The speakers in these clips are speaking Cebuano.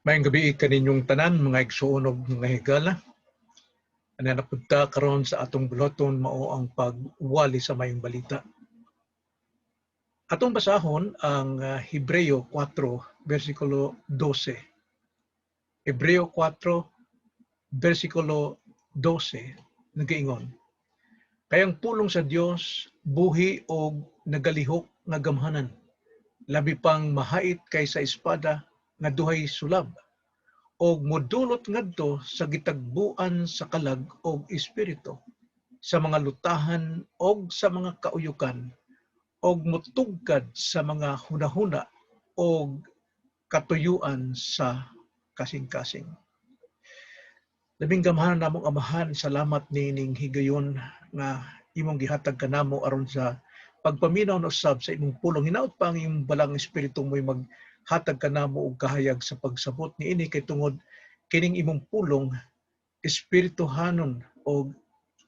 Maayong gabii kaninyong tanan, mga igsuon ug mga higala. Ana na pud ta karon sa atong buloton, mao ang pagwali sa Maayong Balita. Atong basahon ang Hebreo 4 versikulo 12. Hebreo 4 versikulo 12 nagaingon: "Kay ang pulong sa Dios buhi og nagalihok nga gamhanan, labi pang mahait kaysa espada nga duhay sulab, og modulot ngadto sa gitagbuan sa kalag og espiritu, sa mga lutahan og sa mga kauyukan, og motugkad sa mga hunahuna og katuyuan sa kasing-kasing." Labing gamhanan namong Amahan, salamat niining higayon nga imong gihatag kanamo aron sa pagpaminaw na usab sa imong pulong. Hinaot pa ang imong Balaang Espiritu mo'y maghatag kanamo og kahayag sa pagsabot niini, kay tungod kining imong pulong espirituhanon og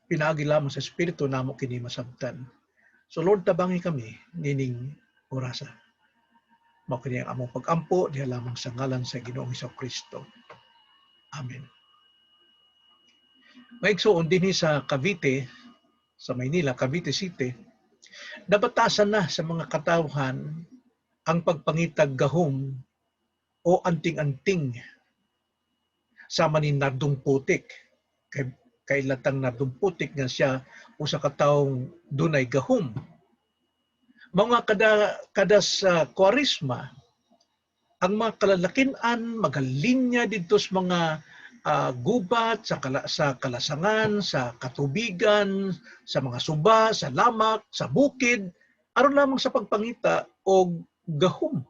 pinaagi lamang sa Espiritu namo kini masabtan. So Lord, tabangi kami nining orasa. Mao kini ang among pagampo diha lamang sa ngalan sa Ginoong Kristo. Amen. Mga igsoon, dinhi sa Cavite, sa Maynila, Cavite City, nabatasan na sa mga katawhan ang pagpangitag gahom o anting-anting sama ni Nardong Putik. Kay kailatang Nardong Putik nga siya usa ka tawong dunay gahom. Mga kada kada sa Kwaresma, ang mga kalalakinan magalinya didto sa mga gubat, sa kalasangan, sa katubigan, sa mga suba, sa lamak, sa bukid, aron lamang sa pagpangita og gahom.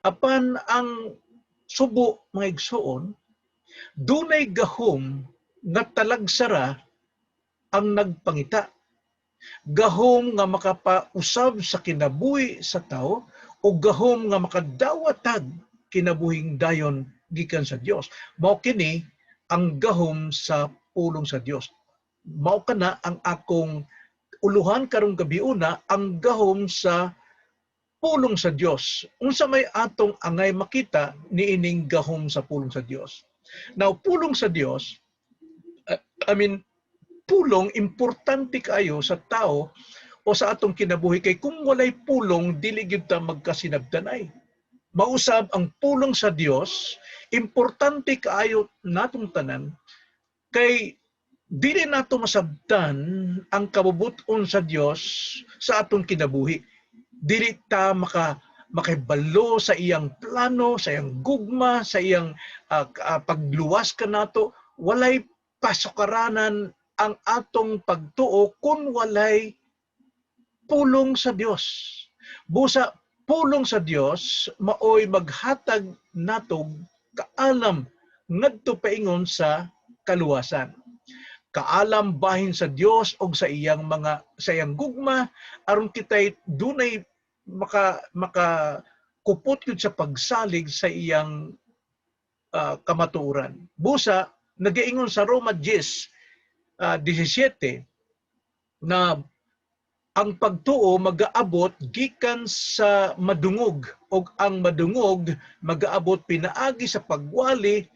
Apan ang subo, mga igsuon, dunay gahom nga talagsara ang nagpangita. Gahom nga makapausab sa kinabuhi sa tao o gahom nga makadawatag kinabuhing dayon gikan sa Dios. Mao kini ang gahom sa pulong sa Dios. Mao kana ang akong uluhan karong gabiuna, ang gahom sa pulong sa Dios. Unsa may atong angay makita niining gahom sa pulong sa Dios? Now, pulong sa Dios, I mean, pulong importante kaayo sa tao o sa atong kinabuhi, kay kung walay pulong, dili gyud ta magkasinabtanay. Mausab ang pulong sa Dios, importante kaayo natong tanan, kay dili nato masabtan ang kabubut-on sa Dios sa atong kinabuhi. Dili ta makahibalo sa iyang plano, sa iyang gugma, sa iyang pagluwas kanato. Walay pasukaranan ang atong pagtuo kung walay pulong sa Dios. Busa pulong sa Dios maoy maghatag natog kaalam ngadto paingon sa kaluwasan. Kaalam bahin sa Dios og sa iyang gugma, aron kitay dunay maka kupot gyud sa pagsalig sa iyang kamatuoran. Busa nagaingon sa Roma 10 17 na ang pagtuo magaabot gikan sa madungog og ang madungog magaabot pinaagi sa pagwali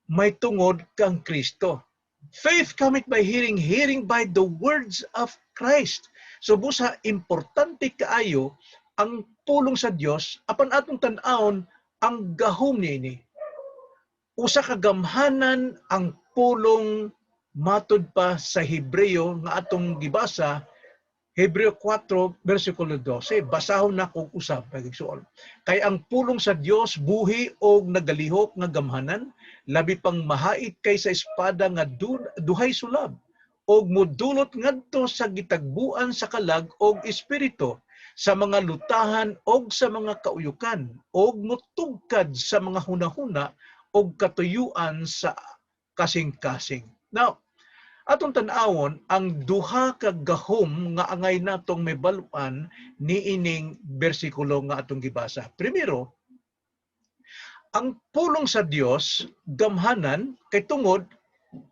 may tungod kang Kristo. Faith cometh by hearing, hearing by the words of Christ. So busa importante kaayo ang pulong sa Dios, apan atong tan-awon ang gahom niini. Usa ka gamhanan ang pulong matud pa sa Hebreo nga atong gibasa, Hebreo 4 versikulo 12. Basahon na kung usab, pagigsuon. "Kay ang pulong sa Dios buhi og nagalihok nga gamhanan, labi pang mahait kaysa espada nga duhay sulab, og mudulot ngadto sa gitagbuan sa kalag og espiritu, sa mga lutahan og sa mga kauyukan, og mutugkad sa mga hunahuna og katuyuan sa kasing-kasing." Now, atong tan-awon ang duha ka gahom nga angay natong mahibaluan niining bersikulo nga atong gibasa. Primero, ang pulong sa Dios gamhanan kay tungod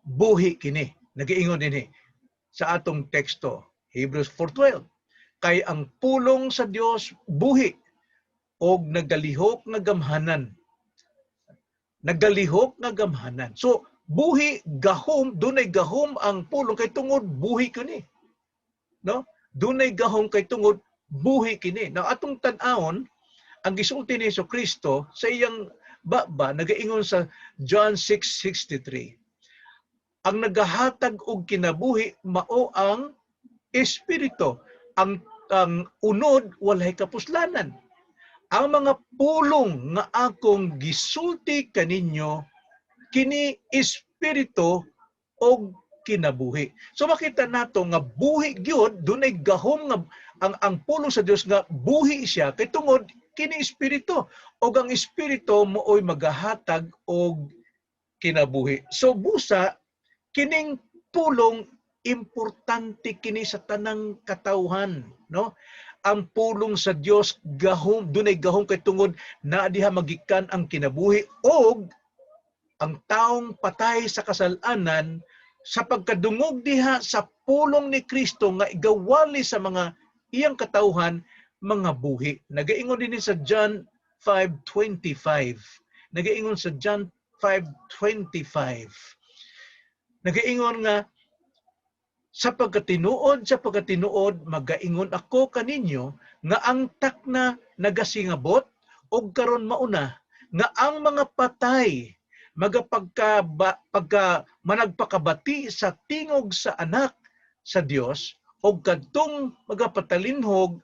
buhi kini. Nagiingon dinhi sa atong teksto, Hebrews 4:12. "Kay ang pulong sa Dios buhi og nagalihok nga gamhanan." Nagalihok nga gamhanan. So buhi, gahom, dunay gahom ang pulong kay tungod buhi kini. No? Dunay gahom kay tungod buhi kini. Now atong tan-awon ang gisulti ni Hesus Kristo sa iyang baba, nagaingon sa John 6:63. Ang nagahatag og kinabuhi mao ang Espiritu. Ang unod walay kapuslanan. Ang mga pulong nga akong gisulti kaninyo kini espiritu og kinabuhi. So makita nato nga buhi gyud, dunay gahom nga ang pulong sa Dios nga buhi siya kay tungod kini espiritu og ang espiritu mooy magahatag og kinabuhi. So busa kining pulong, importante kini sa tanang katawhan, no? Ang pulong sa Dios gahom, dunay gahom kay tungod na diha magikan ang kinabuhi og ang taong patay sa kasalanan, sa pagkadungog diha sa pulong ni Kristo nga igawali sa mga iyang katawhan, mga buhi. Nagaingon din sa John 5:25. Nagaingon sa John 5:25. Nagaingon nga, "Sa pagkatinuod magaingon ako kaninyo nga ang takna nagasingabot og karon mauna nga ang mga patay magapagka pagka managpakabati sa tingog sa Anak sa Dios og kadtong magapatalinhog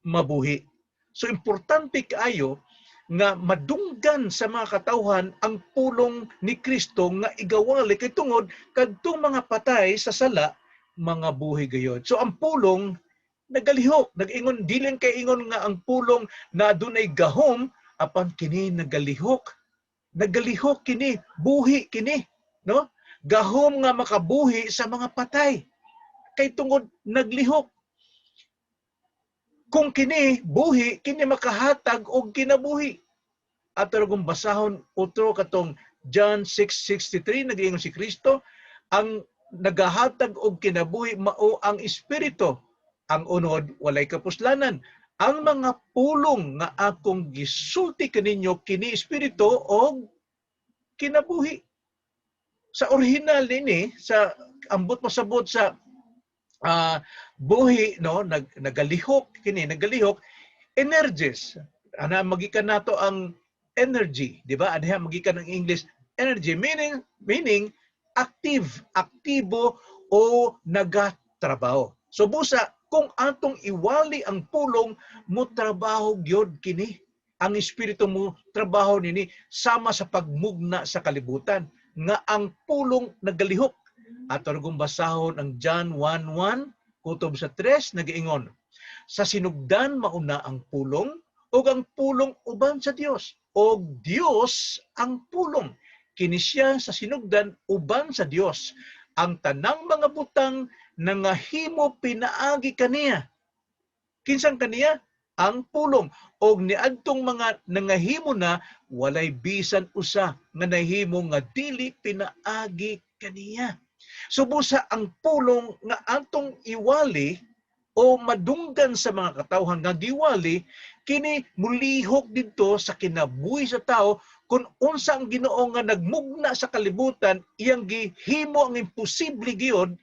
mabuhi." So importante kaayo nga madunggan sa mga katawhan ang pulong ni Kristo nga igawali kay tungod kadtong mga patay sa sala mga buhi gayod. So ang pulong nagalihok, nag-ingon dili kay ingon nga ang pulong na adunay gahom, apan kini nagalihok. Nagalihok kini, buhi kini, no? Gahom nga makabuhi sa mga patay. Kay tungod naglihok. Kung kini buhi, kini makahatag og kinabuhi. Ato kung basahon utro katong John 6:63, nag-ingon si Kristo, ang nagahatag og kinabuhi mao ang Espiritu. Ang unod walay kapuslanan. Ang mga pulong nga akong gisulti kaninyo kini espiritu og kinabuhi. Sa original nini, sa ambot pasabot sa buhi, no, nagalihok kini, nagalihok, energies. Ana magikan nato ang energy, di ba? Ana magikan ang English energy, meaning active, aktibo o nagatrabaho. So busa kung atong iwali ang pulong, mo trabaho gyud kini. Ang espiritu mo trabaho nini sama sa pagmugna sa kalibutan nga ang pulong nagalihok. Ato kung basahon ang John 1:1 kutob sa 3, nagaingon, "Sa sinugdan mauna ang pulong, ug ang pulong uban sa Dios, ug Dios ang pulong. Kini siya sa sinugdan uban sa Dios. Ang tanang mga butang nangahimo pinaagi kaniya." Kinsang kaniya? Ang pulong. "Og niadtong mga nangahimo na, walay bisan usa nga nahimo nga dili pinaagi kaniya." So busa ang pulong nga atong iwali o madunggan sa mga katawhan nga giwali kini, mulihok didto sa kinabuhi sa tao. Kung unsa ang Ginoo nga nagmugna sa kalibutan, iyang gihimo ang imposible gyud,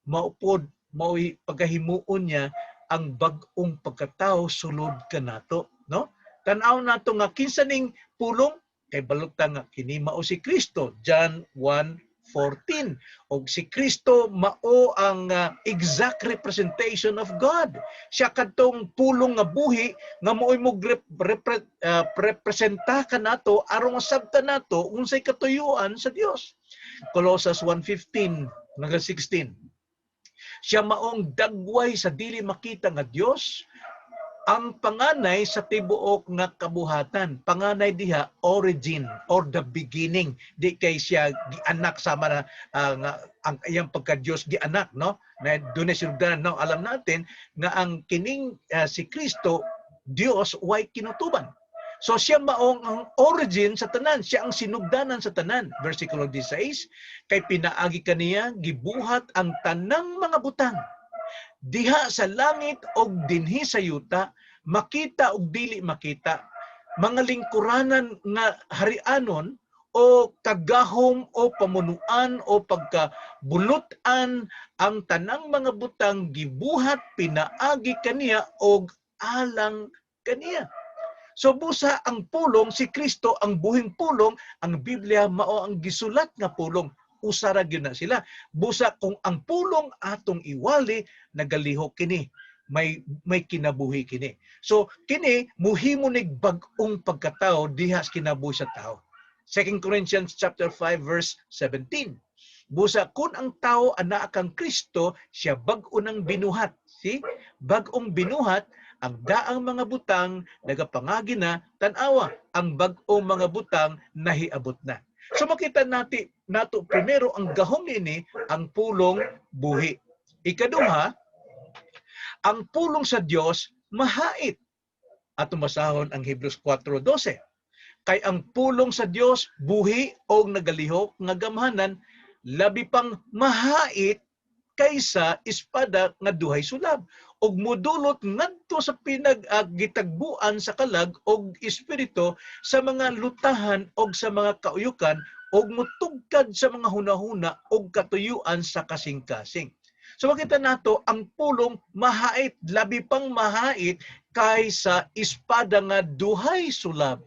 maupod mao'y pagahimuon niya ang bag-ong pagkatao sulod kanato, no? Tan-aw nato nga kinsa ning pulong kay balota nga kini mao si Kristo, John 1:14. Og si Kristo mao ang exact representation of God. Siya kadtong pulong nga buhi nga mao'y mo representa kanato aron masabtan nato unsay katuyuan sa Dios. Colossus 1:15 hanggang 16. Siya maong dagway sa dili makita nga Dios, ang panganay sa tibuok nga kabuhatan. Panganay diha, origin or the beginning. Di kay siya gianak sama na nga ang iyang pagka-Dios gianak, no? Na dunay sinugdanan, no? Alam natin nga ang kining si Kristo Dios way kinutuban. So siya maong ang origin sa tanan, siya ang sinugdanan sa tanan. Versikulo 16, "Kay pinaagi kaniya gibuhat ang tanang mga butang diha sa langit og dinhi sa yuta, makita og dili makita, mga lingkuranan nga harianon o kagahom o pamunuan o pagkabulutan. Ang tanang mga butang gibuhat pinaagi kaniya og alang kaniya. So busa ang pulong, si Kristo ang buhing pulong, ang Biblia mao ang gisulat nga pulong. Usa ra gyud na sila. Busa kung ang pulong atong iwali, nagalihok kini. May kinabuhi kini. So kini muhimo nig bag-ong pagkatao diha sa kinabuhi sa tao. 2 Corinthians chapter 5 verse 17. Busa kung ang tao anaa kang Kristo, siya bag-o nang binuhat. See? Bag-ong binuhat, ang daang mga butang nagapangagi na, tan-awa, ang bag-ong mga butang nahiabot na. So makita nati nato primero ang gahom ini, ang pulong buhi. Ikaduha, ang pulong sa Dios mahait. Ato masahon ang Hebrews 4:12. Kay ang pulong sa Dios buhi og nagalihok nga gamhanan, labi pang mahait kaysa espada nga duhay sulab, ug mudulot ngadto sa pinag-gitagbuan sa kalag og espiritu, sa mga lutahan og sa mga kauyukan, og mutugkad sa mga hunahuna og katuyuan sa kasing-kasing. So makita nato ang pulong mahait, labi pang mahait kaysa espada nga duhay sulab.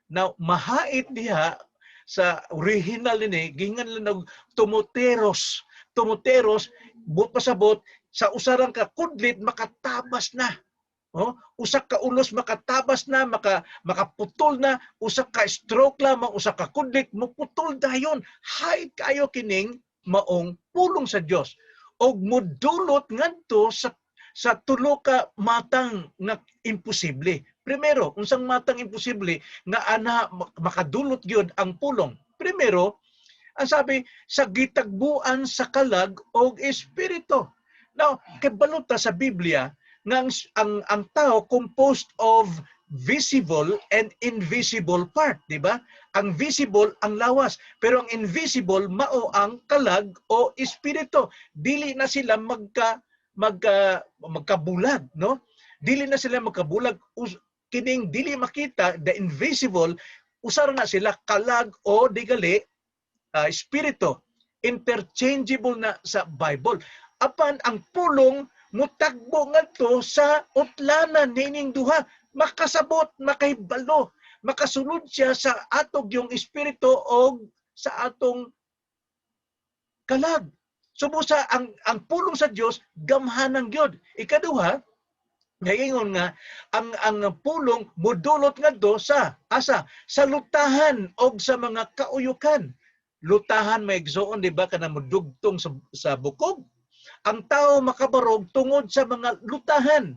Now, mahait diha sa original ini, giingon lang og tumoteros. Tumoteros, but pasabot, sa usarang ka kudlit, makatabas na. Oh, usa ka ulos makatabas na, makaputol na, usa ka stroke lamang, usa ka kudlit, muputol dayon. Hait kayo kining maong pulong sa Dios. Og mudulot ngadto sa tulo ka matang nga imposible. Primero, unsang matang imposible nga ana makadulot gyud ang pulong? Primero, ang sabi sa gitagbuan sa kalag og espiritu. Now, kabalo ta sa Biblia nga ang tao composed of visible and invisible part, di ba? Ang visible ang lawas, pero ang invisible mao ang kalag o espiritu. Dili na sila magkabulag, no? Dili na sila magkabulag. Kining dili makita, the invisible, usara na sila kalag o digali espiritu. Interchangeable na sa Bible. Apan ang pulong mutagbo ngadto sa utlanan nining duha, makasabot, makahibalo, makasulod siya sa atog yung espiritu o sa atong kalag. So busa ang pulong sa Dios gamhanan gyud. Ikaduha, ngayon nga ang pulong mudulot ngadto sa asa? Sa lutahan og sa mga kauyukan. Lutahan, may igsoon, di ba, kana mudugtong sa bukog. Ang tao makabarog tungod sa mga lutahan.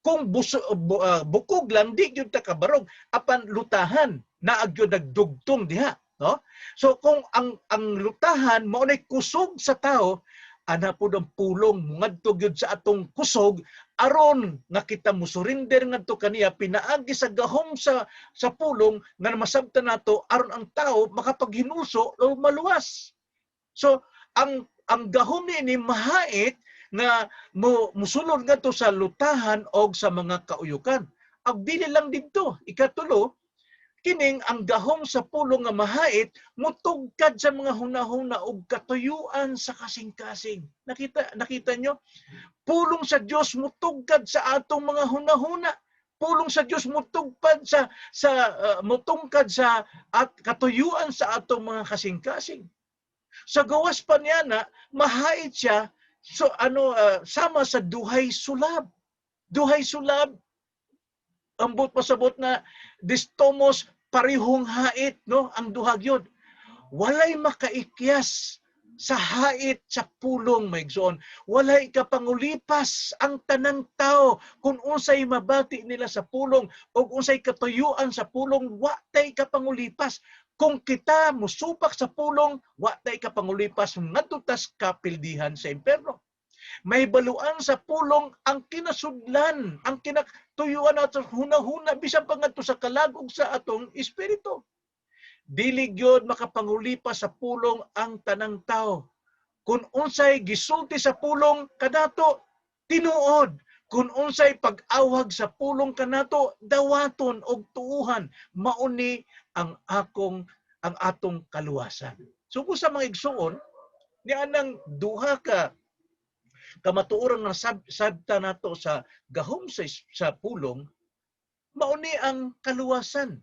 Kung bukog lang, di gyud ta kabarog, apan lutahan naa gyud nagdugtong diha, no? So kung ang lutahan mao nay kusog sa tao, ana pud ang pulong ngadto gyud sa atong kusog aron nga kita musurrender ngadto kaniya pinaagi sa gahom sa pulong nga masabtan nato aron ang tao makapaghinulso o maluwas. So ang gahom niini mahait nga mo musulod ngadto sa lutahan og sa mga kauyukan. Ag dili lang didto, ikatulo, kining ang gahom sa pulong nga mahait mutugkad sa mga hunahuna ug katuyuan sa kasing-kasing. Nakita nyo? Pulong sa Dios mutugkad sa atong mga hunahuna. Pulong sa Dios mutugpad sa mutungkad sa at katuyuan sa atong mga kasing-kasing. Sa gawas pa niya na mahait siya, so ano, sama sa duhay sulab. Duhay sulab, ambot pasabot na distomos, parehong hait, no, ang duha gyud. Walay makaikyas sa hait sa pulong, maigsoon. Walay kapangulipas ang tanang tao kung unsay mabati nila sa pulong o unsay katuyuan sa pulong, wa tay kapangulipas. Kung kita musupak sa pulong, wa tay kapangulipas ngadto tas kapildihan sa impierno. May baluan sa pulong ang kinasudlan, ang kinatuyuan at hunahuna bisan pa ngadto sa kalagog sa atong espiritu. Dili gyud makapangulipas sa pulong ang tanang tao. Kung unsay gisulti sa pulong kanato, tinuod. Kung unsay pag-awhag sa pulong kanato, dawaton og tuuhan. Mauni ang akong ang atong kaluwasan. So kung sa mga igsuon, ni anang duha ka kamatuoran nga sabta nato sa gahom sa pulong, mauni ang kaluwasan.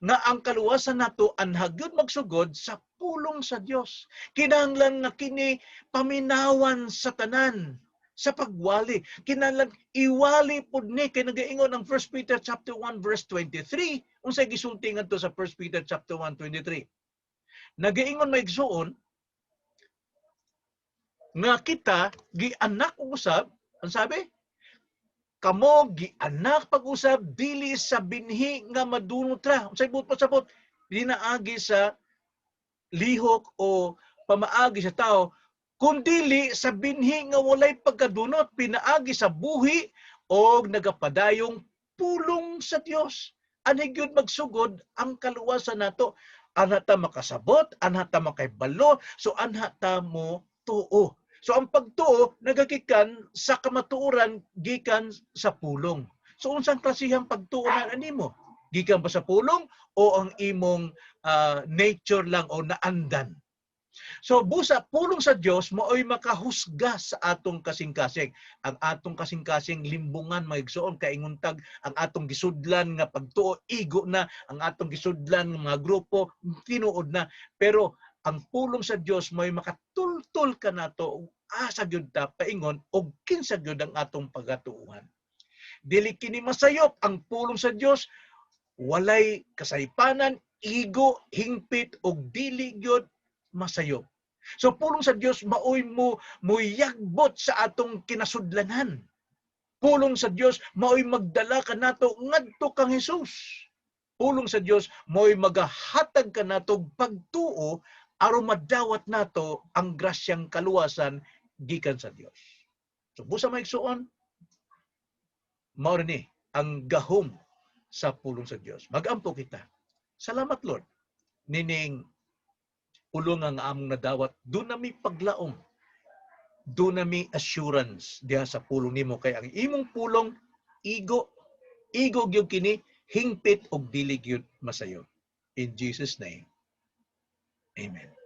Nga ang kaluwasan nato anha gyud magsugod sa pulong sa Dios. Kinahanglan nga kini paminawan sa tanan sa pagwali. Kinahanglan iwali pud ni kay nagaingon ang 1 Peter chapter 1 verse 23. Unsay gisulti ngadto sa 1 Peter chapter 1 23? Nagaingon, mga igsuon, nga kita gianak usab. Ang sabi, kamo gianak pag-usab dili sa binhi nga madunot ra. Unsay buot pasabot? Dinaagi sa lihok o pamaagi sa tao, kundili sa binhi nga walay pagkadunot, pinaagi sa buhi og nagapadayong pulong sa Dios. Anhi gyud magsugod ang kaluwasan nato. Anha ta makasabot, anha ta makaibalo, so anha ta mo tuo. So ang pagtuo nagagikan sa kamatuoran gikan sa pulong. So unsang klasehang pagtuo na nimo? Gikan ba sa pulong o ang imong nature lang o naandan? So busa pulong sa Dios maoy makahusga sa atong kasing-kasing. Ang atong kasing-kasing limbungan, mga igsoon, kaingon tag ang atong gisudlan nga pagtuo igo na, ang atong gisudlan nga mga grupo tinuod na, pero ang pulong sa Dios maoy makatultol kanato asa gyud ta paingon og kinsa gyud ang atong pagatuuhan. Dili kini masayop. Ang pulong sa Dios walay kasaypanan, igo, hingpit og dili gyud masayop. So pulong sa Dios maoy mo moyagbot sa atong kinasudlanan. Pulong sa Dios maoy magdala kanato ngadto kang Hesus. Pulong sa Dios maoy magahatag kanato pagtuo aron madawat nato ang grasyang kaluwasan gikan sa Dios. So busa, mga igsuon, mao ni ang gahom sa pulong sa Dios. Magampo kita. Salamat, Lord, nining pulong nga among nadawat. Duna mi paglaom. Duna mi assurance diha sa pulong nimo kay ang imong pulong igo, igo gyud kini, hingpit og dili gyud masayo. In Jesus' name. Amen.